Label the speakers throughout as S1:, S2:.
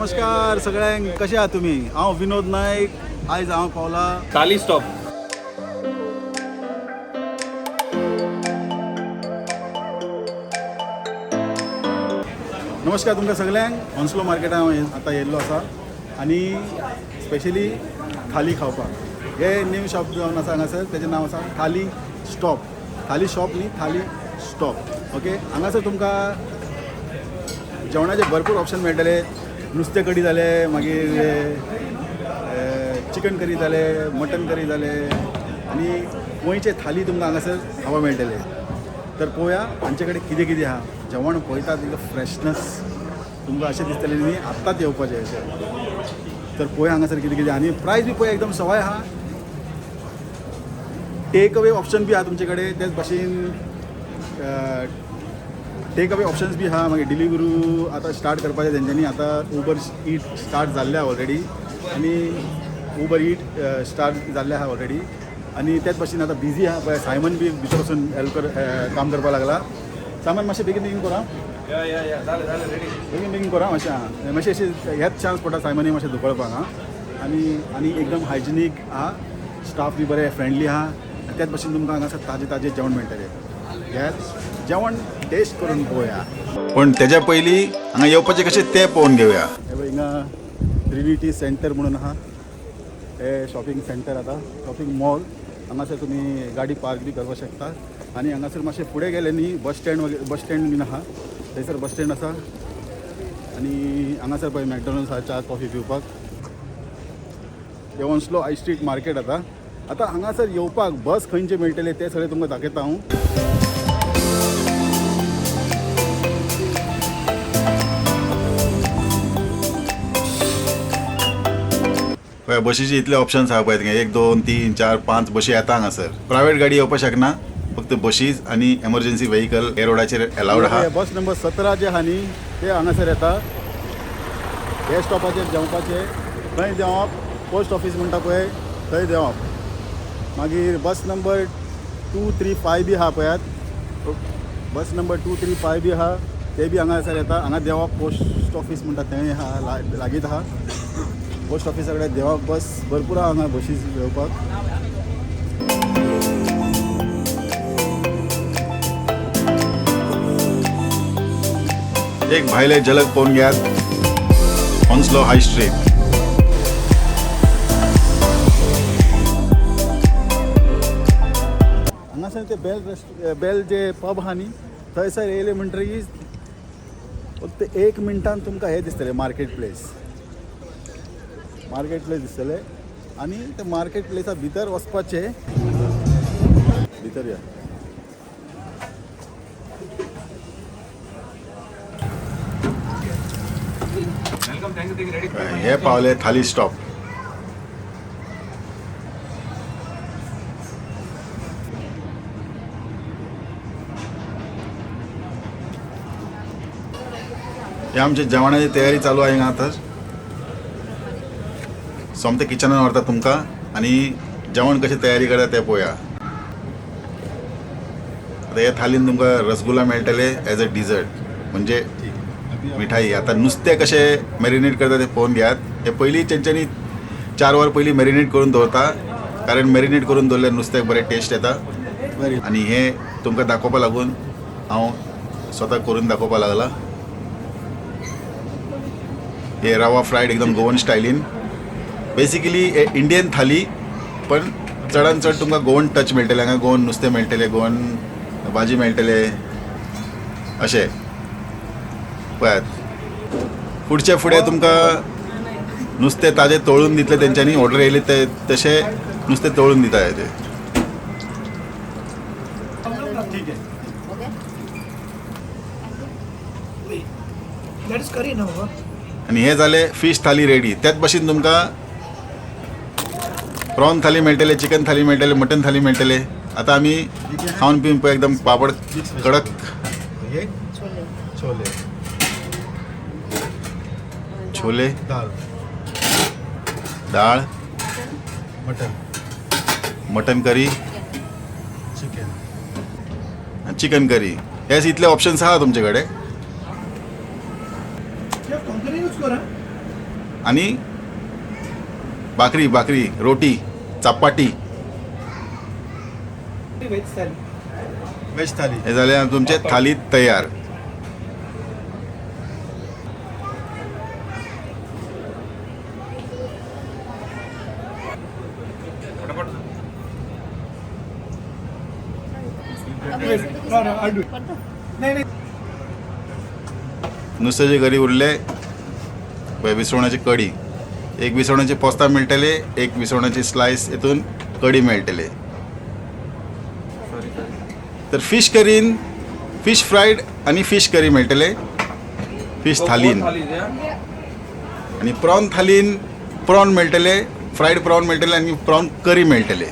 S1: नमस्कार सगळ्यांक, कशे आहात तुमी? हांव विनोद नायक. आयज हांव पावला
S2: थाली स्टॉप.
S1: नमस्कार तुमकां सगळ्यांक. ऑन्सलो मार्केटान हांव आतां येयल्लो आसा आनी स्पेशली थाली खावपाक. हे न्यू शॉप जावन आसा हांगासर, तेजें नांव आसा थाली स्टॉप. थाली शॉप न्ही, थाली स्टॉप. ओके, हांगासर तुमकां जेवणाचे भरपूर ऑप्शन मेळटले. नुस्तें कडी जालें, मागीर चिकन करी जालें, मटन करी जालें आनी गोंयचे थाली तुमकां हांगासर खावपाक मेळटले. तर पळोवया हांचे कडेन कितें कितें आहा. जेवण पळयता तितलो फ्रेशनस तुमकां अशें दिसतलें न्ही आत्तांच येवपाचें अशें. तर पळोवया हांगासर कितें कितें आनी प्रायस बी पळय एकदम सवाय आहा. टेक अवे ऑप्शन बी आहा तुमचे कडेन. तेच भाशेन टेक अवे ऑप्शन्स बी आहा. मागीर डिलिव्हरी आतां स्टार्ट करपाचें तेंच्यांनी. आतां उबर ईट स्टार्ट जाल्लें आहा ऑलरेडी आनी उबर ईट स्टार्ट जाल्लें आहा ऑलरेडी. आनी तेच भाशेन आतां बिजी आहा पळय सायमन बी भितर वचून हेल्प कर काम करपाक लागला. सायमन, मातशें बेगीन बेगीन करा.
S2: या या या, झालं झालं, रेडी.
S1: बेगीन बेगीन करा मातशें. आं, मातशें अशें हेच चान्स पडटा सायमनी मातशें धुकळपाक. आं, आनी आनी एकदम हायजिनीक आहा, स्टाफ बी बरें फ्रेंडली आहा आनी त्याच भाशेन तुमकां हांगासर ताजें ताजें जेवण मेळटलें. हेच जेवण टेस्ट करून पळोवया,
S3: पण त्याच्या पयलीं हांगा येवपाचें कशें तें पळोवन घेवया.
S1: हे पळय, हिंगा ट्रिनिटी सेंटर म्हणून आहा. हे शॉपिंग सेंटर आतां शॉपिंग मॉल. हांगासर तुमी गाडी पार्क बी करपाक शकता. आनी हांगासर मातशें फुडें गेले न्ही, बस स्टँड वगैरे, बस स्टँड बीन आहा थंयसर. बस स्टँड आसा आनी हांगासर पळय मॅकडॉनल्ड्स आहा च्या कॉफी पिवपाक. हे ऑन्सलो हाय स्ट्रीट मार्केट. आतां आतां हांगासर येवपाक बस खंयचे मेळटले ते सगळें तुमकां दाखयता हांव.
S3: पळय, बशीचे इतले ऑप्शन्स आहा पळय थिंगा. 1, 2, 3, 4, 5 बशी येता हांगासर. प्रायवेट गाडी येवपाक शकना, फक्त बशीज आनी एमर्जन्सी व्हेकल हे रोडाचेर एलावड आहा.
S1: हे बस नंबर 17 जे आहा न्ही, ते हांगासर येता. हे स्टॉपाचेर देंवपाचें. खंय देंवप? पोस्ट ऑफीस म्हणटा पळय थंय देंवप. मागीर बस नंबर 2, 3, 5 बी आहा पळयात. बस नंबर 2, 3, 5 बी आहा, ते बी हांगासर येता. हांगा देंवप, पोस्ट ऑफीस म्हणटा थंय आहा, लागींच आहा. पोस्ट ऑफिसा कडेन देंवप. बस भरपूर आहा हांगा बशीस घेवपाक.
S3: एक भायले झलक पळोवन घेयात, ऑन्सलो हाय स्ट्रीट.
S1: हांगासर ते बेल रेस्ट बेल जे पब आहा न्ही, थंयसर येयले म्हणटकीर फक्त एक मिनटान तुमकां हें दिसतलें, मार्केट प्लेस. मार्केट प्लेस दिसतलें आनी ते मार्केट प्लेसा भितर वचपाचें. भितर या.
S2: Welcome, thank you, thank you, ready.
S3: हे पावले थाली स्टॉप. हे आमच्या जेवणाची तयारी चालू आहे हिंगा आतां. सोमतें किचनान व्हरता तुमकां आनी जेवण कशें तयारी करता तें पळोवया. आतां हे थालीन तुमकां रसगुल्ला मेळटले एज अ डिजर्ट, म्हणजे मिठाई. आता नुस्तें कशें मॅरिनेट करता तें पळोवन घेयात. हे पयलीं तेंच्यांनी 4 वर पयलीं मॅरिनेट करून दवरता, कारण मॅरिनेट करून दवरल्यार नुस्त्याक बरें टेस्ट येता.
S1: बरें.
S3: आनी हे तुमकां दाखोवपा लागून हांव स्वता करून दाखोवपा लागला. हे रवा फ्रायड एकदम गोवन स्टायलीन. बेसिकली हे इंडियन थाली, पण चडान चड तुमकां गोवन टच मेळटलें हांगा. गोवन नुस्तें मेळटलें, गोवन भाजी मेळटले अशें. पळयात, फुडचे फुडें तुमकां नुस्तें ताजें तळून दितले तेंच्यांनी. ऑर्डर येयली ते तशें नुस्तें तळून दिता ते.
S1: ठीक आहे.
S4: That is curry now, huh?
S3: आनी हे जालें फीश थाली रेडी. त्याच भाशेन तुमकां प्रॉन थाली मेळटले, चिकन थाली मेळटले, मटन थाली मेळटले. आतां आमी खावन पिवन पळय एकदम पापड कडक.
S1: हे छोले.
S3: छोले.
S1: दाल.
S3: दाळ.
S1: Mutton.
S3: Mutton curry.
S1: Chicken.
S3: Chicken curry. हे इतले ऑप्शन्स आहा तुमचे कडेन.
S4: कंपनी यूज करा.
S3: आनी भाकरी, भाकरी रोटी चपाटी.
S4: व्हेज थाली.
S1: वेज थाली.
S3: हे जालें तुमचें थाली तयार.
S4: नाही नाही.
S3: नुस्त्याची करी उरले पळय, विसवणाची कडी. एक विसवणाचे पोस्तां मेळटले, एक विसवणाची स्लायस हितून कडी मेळटले. तर फिश करीन फिश फ्रायड आनी फिश करी मेळटले फिश थालीन. आनी प्रॉन थालीन प्रॉन मेळटले, फ्रायड प्रॉन मेळटले आनी प्रॉन करी मेळटले.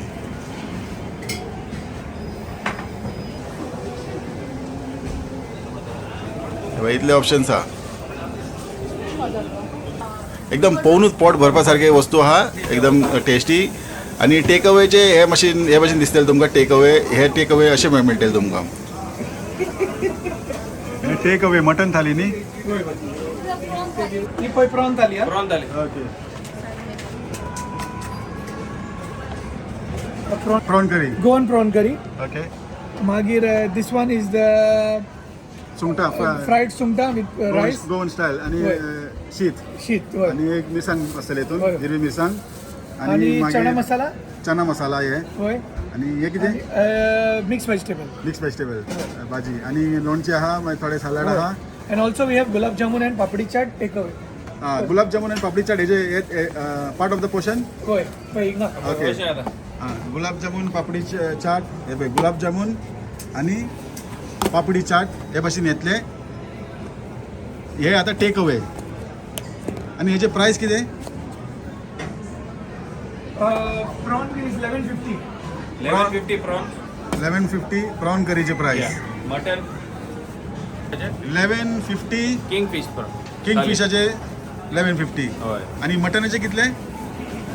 S3: हे इतले ऑप्शन्स आहा. एकदम पोवनूच पोट भरपा सारखे वस्तू आहा, एकदम टेस्टी. आनी टेक अवेचे हे मशीन, हे भाशेन दिसतले तुमकां. टेक अवे, हे टेक अवे अशें मेळटले तुमकां.
S1: टेक अवे मटन थाली न्ही?
S4: ही पळय प्रॉन थाली हा.
S2: Prawn thali.
S1: Okay.
S4: Prawn.
S1: Prawn curry.
S4: Goan prawn curry.
S1: Okay.
S4: मागीर this one is the
S1: सुंगटां.
S4: फ्रायड सुंगटां विथ रायस.
S1: गोवन स्टायल आनी
S4: हय.
S1: शीत.
S4: शीत, हय.
S1: आनी एक मिरसांग आसतले हितून.
S4: हय.
S1: हिरवी मिरसांग.
S4: आनी चणा मसाला.
S1: चना मसाला हे.
S4: हय.
S1: आनी हे कितें?
S4: Mix vegetable.
S1: Mix vegetable भाजी आनी लोणचें आहा, मागीर थोडे सॅलड आहा.
S4: And also we have gulab jamun and papdi chaat take away.
S1: आं, गुलाब जामुन आनी पापडी चाट हेजे पार्ट ऑफ the portion.
S4: हय पळय हिंगा.
S1: ओके.
S2: कशें आतां?
S1: हां, गुलाब जामुन पापडी चाट. हे पळय, गुलाब जामुन आनी पापडी चाट हे भाशेन येतले. हे आतां टेक अवे. आनी हेजे प्रायस कितें?
S4: Prawn is 1150.
S2: 1150 prawn.
S1: 1150 prawn करीचे price.
S2: Mutton
S1: 1150.
S2: King fish prawn.
S1: King फिशाचे 1150.
S2: हय.
S1: आनी मटनाचे कितले?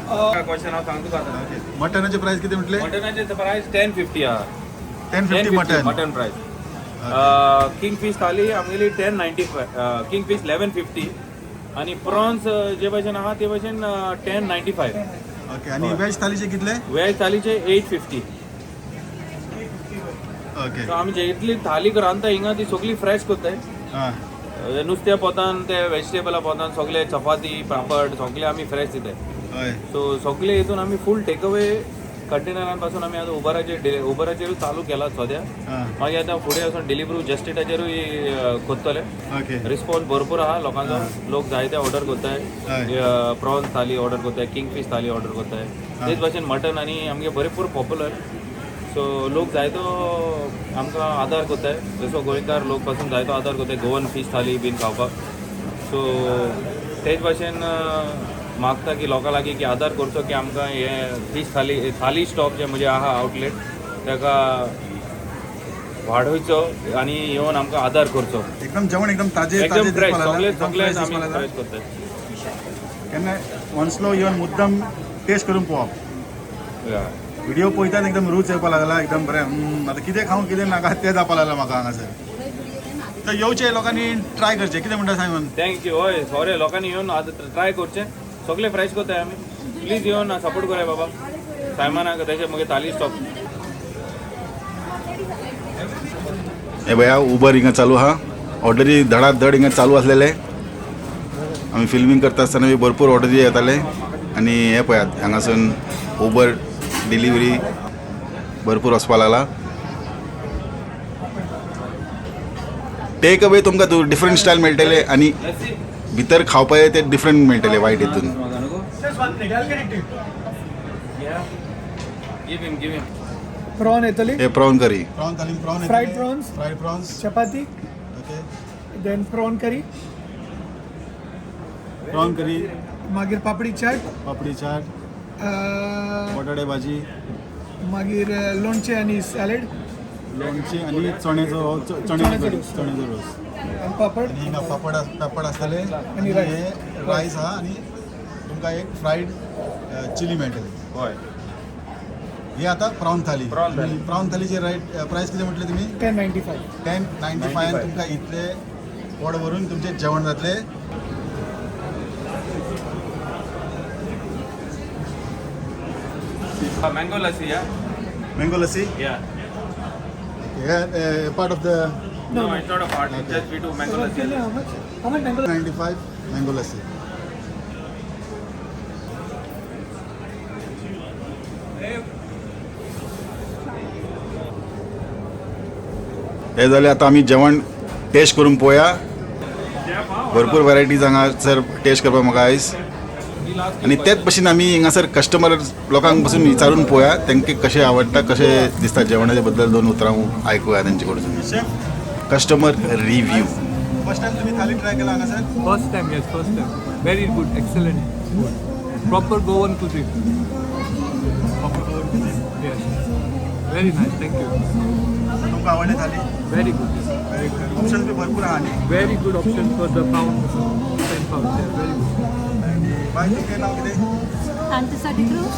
S2: क्वेश्चन हांव सांगता तुका आतां.
S1: मटनाचे प्रायस कितें म्हटले?
S2: मटनाचे प्रायस 1050 आहा.
S1: 1050 mutton.
S2: Mutton price. King fish thali आमगेली 1095, किंग फिश 1150 आनी प्रॉन्स जे भशेन आहा ते भशेन 1095.
S1: ओके, आनी वेज थालीचे कितले?
S2: वेज थालीचे 850.
S1: ओके.
S2: सो आमी जितली थाली रांदता हिंगा ती सगळी फ्रेश करताय.
S1: हां.
S2: नुस्त्या पोतान ते वेजिटेबला पोतान सगळे चपाती पापड सगळे आमी फ्रेश दिताय.
S1: हय.
S2: सो सगळे हितून आमी फूल टेक अवे कंटेनरान पासून आमी आतां उबराचेर, उबराचेरूय चालू केला सद्या.
S1: हां.
S2: मागीर आतां फुडें वचून डिलिव्हरी जस्ट इटाचेरूय करतले.
S1: ओके.
S2: रिस्पॉन्स भरपूर आहा लोकांचो. लोक जायते ऑर्डर करताय. प्रॉन्स थाली ऑर्डर करताय, किंग फिश थाली ऑर्डर करताय. तेच भाशेन मटन आनी आमगे भरपूर पॉप्युलर. सो लोक जायतो आमकां आदार करताय. जसो गोंयकार लोक पासून जायतो आदार करताय गोवन फिश थाली बीन खावपाक. सो तेच भाशेन मागता की लोकां लागीं की आदार करचो की आमकां हे फिश थाली, थाली स्टॉप जे म्हणजे आहा आउटलेट ताका वाडोवचो आनी येवन आमकां आदार करचो.
S1: एकदम जेवण एकदम ताजे
S2: एकदम
S1: ताजे
S2: फ्रेश
S1: दिसपाक लागला.
S2: सगळे
S1: एकदम
S2: सगळे
S1: फ्रेश
S2: आमी
S1: दिसपाक लागला.
S2: फ्रेश करतात.
S1: केन्ना वन्सलो येवन मुद्दम टेस्ट करून पळोवप. व्हिडिओ पळयतात एकदम रूच येवपाक लागला. एकदम बरें. आतां कितें खावं कितें नाका तें जावपाक लागलां म्हाका हांगासर. तर येवचें लोकांनी, ट्राय करचें. कितें म्हणटा सायमन?
S2: Thank you. हय, सॉरी, लोकांनी येवन आतां ट्राय करचें. सगळें फ्रेश करताय आमी. प्लीज येवन सपोर्ट कराय बाबा सायमनाक, तेजे मागीर थाली स्टॉप.
S3: हे भया, उबर हिंगा चालू आहा. ऑर्डरी धडाधड हिंगा चालू आसलेले. आमी फिल्मींग करता आसतना बी भरपूर ऑर्डरी येताले. आनी हे पळयात, हांगासून उबर डिलिव्हरी भरपूर वचपा लागला. टेक अवे तुमकां डिफरंट स्टायल मेळटले आनी भितर खावपाक ते डिफरंट मेळटले वायट हितून.
S4: Just one plate, I'll get it to you.
S2: Give him, give him.
S4: Prawn येतली.
S3: हे prawn curry.
S1: Prawn thali prawn.
S4: Fried prawns.
S1: Fried prawns.
S4: Chapati.
S1: Okay.
S4: Then prawn curry.
S1: Prawn curry.
S4: मागीर पापडी चाट.
S1: पापडी चाट. बटाटे भाजी.
S4: मागीर लोणचें आनी सॅलड.
S1: लोणचें आनी चण्याचो
S4: चण्याचो रोस.
S1: चण्याचो रोस.
S4: आनी पापड.
S1: आनी हिंगा पापड पापड आसतले आनी
S4: rice.
S1: हे रायस आहा आनी तुमकां एक फ्रायड चिली मेळटली.
S2: हय.
S1: हे आता प्रॉन थाली.
S2: प्रॉन थाली.
S1: प्रॉन थालीचे रायट प्रायस कितें म्हटलें तुमी?
S4: 1095.
S1: 1095. तुमकां इतले पोट भरून तुमचें जेवण जातलें.
S2: Mango lassi, yeah.
S1: Mango lassi.
S2: Yeah.
S1: Part of the
S2: No, it's not a part. It's just we do mango lassi.
S4: How much? How much mango?
S1: 95 mango lassi.
S3: हे जालें आतां आमी जेवण टेस्ट करून पळोवया. भरपूर व्हरायटीज हांगासर टेस्ट करपाक म्हाका आयज. आनी तेच भशेन आमी हिंगासर कस्टमर लोकांक पासून विचारून पळोवया तांकां कशें आवडटा, कशें दिसता जेवणाचे बद्दल दोन उतरां आयकुया तेंचे कडसून. Customer review.
S1: फर्स्ट टायम तुम्ही थाली ट्राय केला हांगासर?
S5: First time, yes, first time. Very good, excellent food. Proper Goan cuisine.
S1: Proper Goan cuisine.
S5: Yes. Very nice, thank you.
S1: तुमकां आवडली थाली?
S5: Very good. Yes.
S1: Very good. Options बी भरपूर आहा न्ही?
S5: Very good option for the pound, 10 pounds. Yeah, very good.
S1: आनी बाय, तुमचें नांव कितें?
S6: Antisa D'Cruz.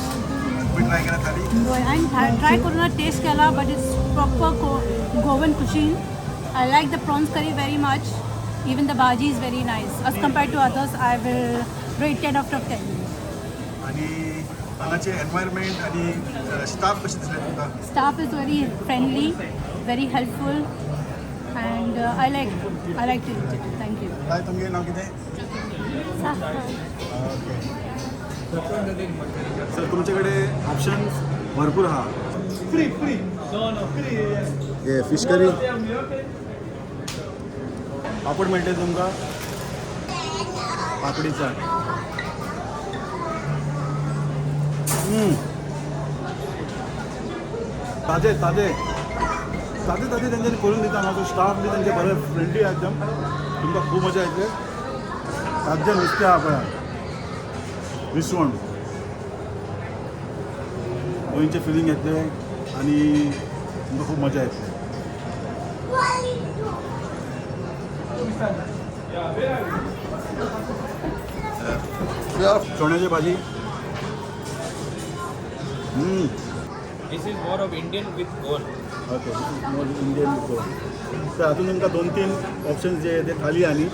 S1: तुम्ही ट्राय केला थाली?
S6: हांवें ट्राय करून टेस्ट केला, but it's proper Goan cuisine. I like the prawns curry very much. Even the bhaji is very nice. As compared to others, I will rate 10 out of 10.
S1: आनी हांगाचे environment आनी staff कशें दिसले तुमकां?
S6: Staff is very friendly, very helpful, and I like to eat it. Thank you.
S1: बाय, तुमगेलें नांव कितें? Okay sir, तुमचे कडेन ऑप्शन्स भरपूर आहा.
S4: Free, free.
S1: हे फिश करी, पापड मेळटले तुमकां, पापडी चाट. ताजे ताजे ताजे ताजे तेंच्यांनी करून दिता. म्हाजो स्टाफ बी तेंचे बरे फ्रेंडली आहा एकदम. तुमकां खूब मजा येतली. ताज्जें नुस्तें आहा पळय, विसवण, गोंयचें फिलींग येतलें आनी तुमकां खूब मजा येतली. चण्याची भाजी.
S2: This is more of Indian with Goan.
S1: Okay, more Indian. तर हातून तुमकां दोन तीन ऑप्शन्स जे ते थाली आनी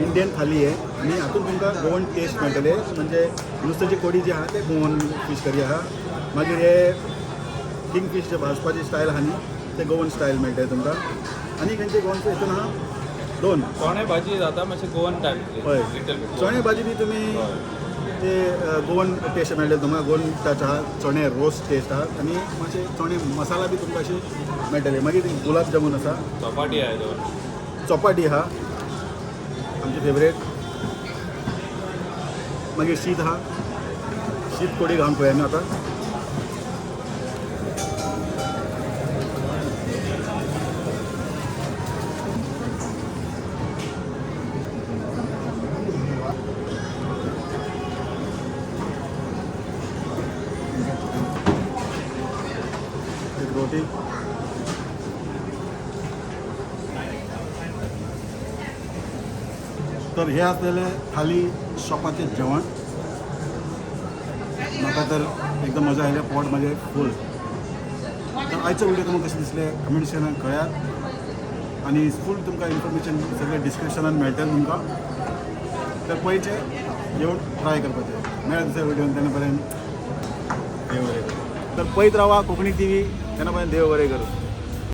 S1: इंडियन थाली आहे आनी हातून तुमकां गोवन टेस्ट मेळटले. म्हणजे नुस्त्याची कोडी जी आहा ते गोवन फीश करी आहा. मागीर हे किंग फीश जे भाजपाची स्टायल आहा न्ही, ते गोवन स्टायल मेळटले तुमकां. आनी खंयचे गोवन हितून आहा दोन.
S2: चणे भाजी जाता मातशें गोवन टायप.
S1: हय.
S2: Little bit.
S1: चणे भाजी बी तुमी ते गोवन टेस्ट मेळटले तुमकां. गोवन टच आहा, चणे रोस्ट टेस्ट आहा आनी मातशे चणे मसाला बी तुमकां अशे मेळटले. मागीर गुलाब जामून आसा.
S2: चपाटी आहे दोन.
S1: चपाटी आहा, आमची फेवरेट. मागीर शीत आहा. शीत कोडी घालून पळया आमी आतां. एक रोटी. तर हे आसलेले थाली शॉपाचें जेवण. म्हाका तर एकदम मजा आयली, पोट म्हाजें फूल. तर आयचो व्हिडिओ तुमकां कशें दिसलें कमेंट सेक्शनान कळयात आनी फूल तुमकां इन्फॉर्मेशन सगळें डिस्क्रिप्शनान मेळटलें तुमकां. तर पळयचें, येवन ट्राय करपाचें. मेळ्ळें दुसऱ्या व्हिडियोन, तेन्ना पर्यंत देव बरें करूं. तर पळयत रावा कोंकणी टीव्ही. तेन्ना पर्यंत देव बरें करूं.